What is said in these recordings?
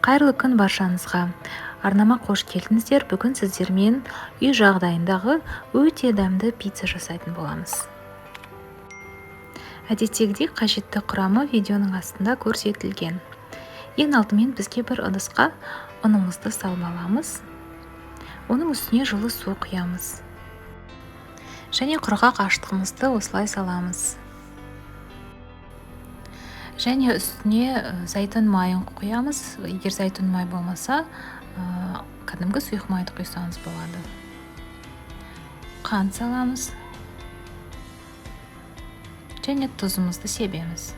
Қайырлы күн баршаңызға. Арнама қош келдіңіздер. Бүгін сіздермен үй жағдайындағы өте дәмді пицца жасайтын боламыз. Әдеттегідей қажетті құрамы видеоның астында көрсетілген. Ең алдымен бізге бір ыдысқа ұнымызды салып аламыз. Оның үстіне жылы су құямыз. Және құрғақ ашытқымызды осылай саламыз. Және үстіне зәйтүн майын құямыз. Егер зәйтүн май болмаса, кәдімгі сұйық майды құйсаңыз болады. Қант саламыз. Және тұзымызды себеміз.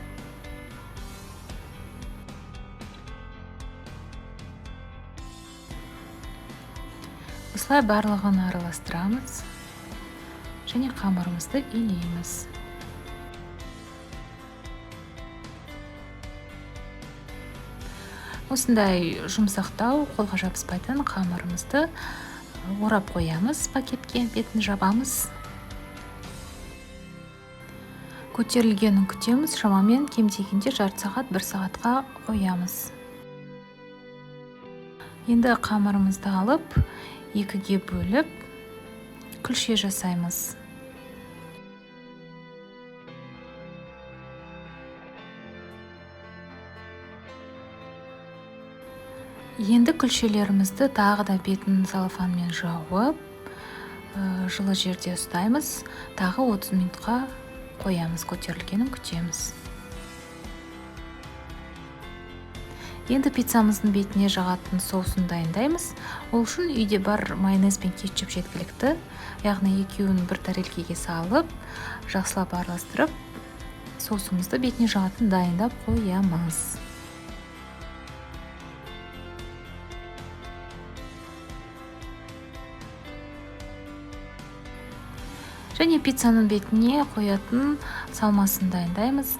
Осылай барлығын араластырамыз. Және қамырымызды илейміз. Осындай жұмсақтау, қолға жабыспайтын қамырымызды орап қоямыз пакетке, бетін жабамыз. Көтерілгенін күтеміз, шамамен кем дегенде жарты сағат, бір сағатқа қоямыз. Енді қамырымызды алып, екіге бөліп, күлше жасаймыз. Енді күлшелерімізді тағы да бетін целлофанмен жауып, жылы жерде ұстаймыз. Тағы 30 минутқа қоямыз, көтерілгенін күтеміз. Енді пиццамыздың бетіне жағатын соусын дайындаймыз. Ол үшін үйде бар майонез бен кетчуп жеткілікті. Яғни екеуін бір тарелкеге салып, жақсылап араластырып, соусымызды бетіне жағатын дайындап қоямыз. Және пиццаның бетіне қоятын салмасын дайындаймыз.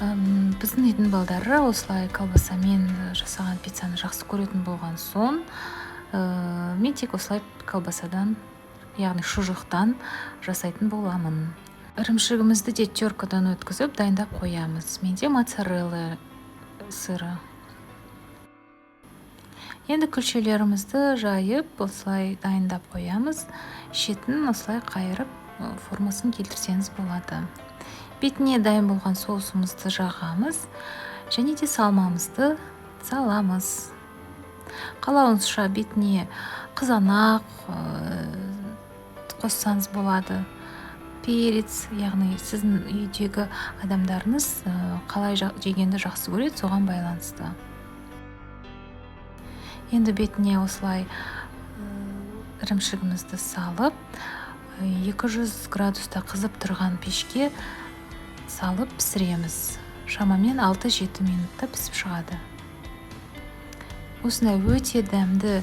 Біздің үйдің балдары осылай колбасамен жасаған пиццаны жақсы көретін болған соң, мен тек осылай колбасадан, яғни шұжықтан жасайтын боламын. Ірімшігімізді де теркадан өткізіп дайындап қоямыз. Менде моцарелла сыры. Енді күлшелерімізді жайып, осылай дайындап қоямыз. Шетін осылай қайырып, формасын келтірсеңіз болады. Бетіне дайын болған соусымызды жағамыз және де салмамызды саламыз. Қалауыңызша бетіне қызанақ қоссаңыз болады. Перец, яғни сіздің үйдегі адамдарыңыз қалай жегенді жақсы көреді, соған байланысты. Енді бетіне осылай ірімшігімізді салып, 200 градуста қызып тұрған пешке салып пісіреміз. Шамамен 6-7 минутта пісіп шығады. Осындай өте дәмді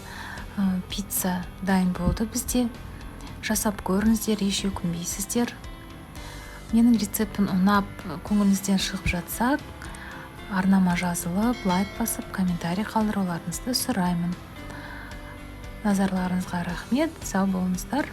пицца дайын болды бізде. Жасап көріңіздер, еш өкінбейсіздер. Менің рецептім ұнап, көңіліңізден шығып жатса, арнама жазылып, лайк басып, комментарий қалдыруларыңызды сұраймын. Назарларыңызға рахмет, сау болыңыздар.